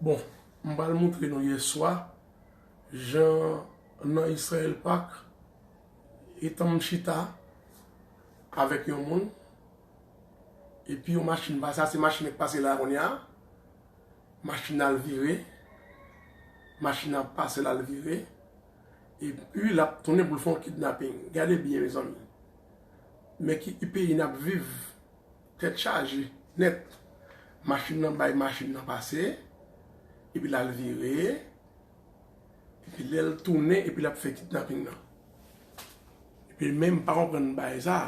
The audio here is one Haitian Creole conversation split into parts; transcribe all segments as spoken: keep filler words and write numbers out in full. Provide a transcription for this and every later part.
Bon, m pral moutre nou yèswa jan nan Israel Park, etan m chita avèk yon moun, epi yon machin pase, sa se machin k pase la kounye a, machin nan al vire, machin nan pase l al vire, epi l ap tounen pou l fè yon kidnaping. Gade byen, mezanmi. Men ki peyi n ap viv. Tèt chaje nèt. Machin nan bay machin nan pase, epi l al vire, epi lè l tounen, epi l ap fè kidnaping nan. Epi menm pa konprann bagay sa,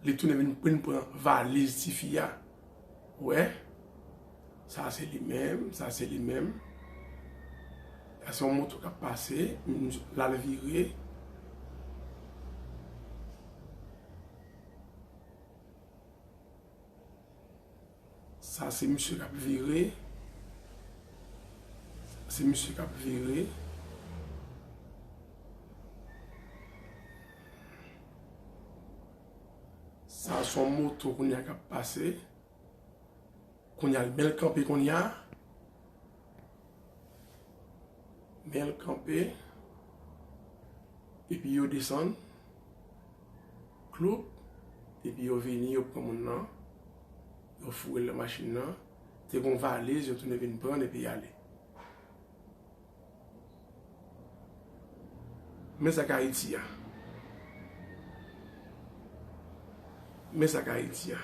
li tounen vin, vin pran valiz tifi a. Ou wè? Sa se li menm, sa se li menm. Sa se yon moto k ap pase, l al vire. Sa se misye k ap vire. Sa se misye k ap vire. Sa se yon moto kounye a k ap pase. Kounye a, men l kanpe kounye a. Men l kanpe. Epi yo desann. Kloup. Epi yo vini, yo pran moun nan. Yo foure l nan machin nan. Te gon valiz, yo tounen vin pran l epi y ale. Men sa k Ayiti a. Men sa k Ayiti a.